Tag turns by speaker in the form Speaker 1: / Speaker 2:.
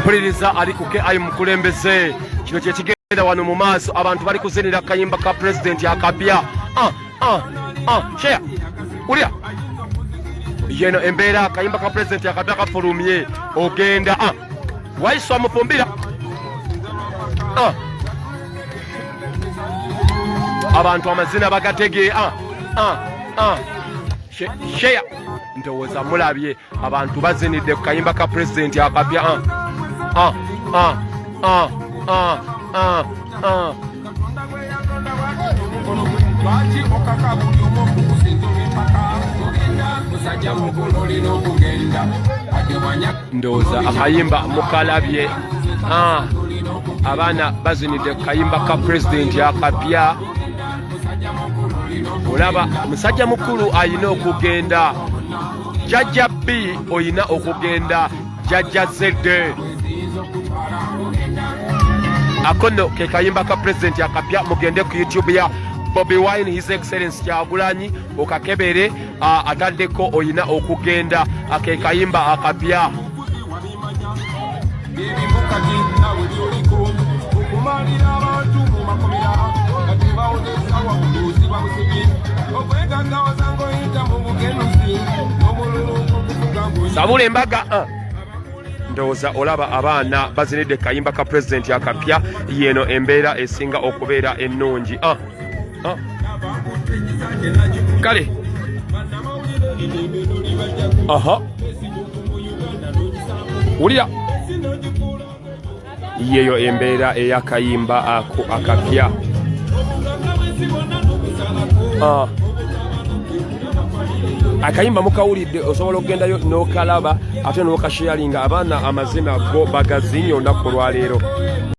Speaker 1: Mpuliriza ali ku KI mukulembeze. Kino kye kigenda wano mu maaso, abantu bali kuzinira kayimba ka pulezidenti akapya. Ah, ah, ah, share ulya yeno embeera, akayimba ka pulezidenti akapya kafulumye. Ogenda, ah, waiswa mufumbira, ah. Abantu amazina bagatege, ah, ah, ah. Share, ndowooza mulabye abantu bazinidde ku kayimba ka pulezidenti akapya. Ah, ah, ah, ah, ah, ah, ah.
Speaker 2: Lwaki okaka buli omu okukusinza empaka? Ogenda musajja mukulu, olina okugenda ate wanya.
Speaker 1: Ndowooza akayimba mukalabye. Ah, abaana bazinidde ku kayimba ka pulezidenti akapya. Olaba musajja mukulu alina okugenda, jjajja b olina okugenda, jjajja zedde. Ako nno ke kayimba ka pulezidenti akapya. Mugende ku YouTube ya Bobi Wine, His Excellence Kyagulanyi, okakebere. Ataddeko "Oyina okugenda", ake kayimba akapya.
Speaker 2: Ebimu kati naawe byoliko okumalira abantu mu makomera nga tebawozesa, wabutuusibwa busibi, okwegaggawaza ng'oyita mu bukenuzi n'omululu okufuga.
Speaker 1: Sabula embaga, ah. Ndowooza olaba abaana bazinidde kayimba ka pulezidenti akapya. Yeno embeera esinga okubeera ennungi. Ah, ah. Kale, aha, wulira yeyo embeera ey'akayimba ako akapya. Ah. Akayimba mukawulidde, osobola okugendayo n'okalaba ate n'okasharinga. Abaana amazina go bagazinye olunaku olwaleero.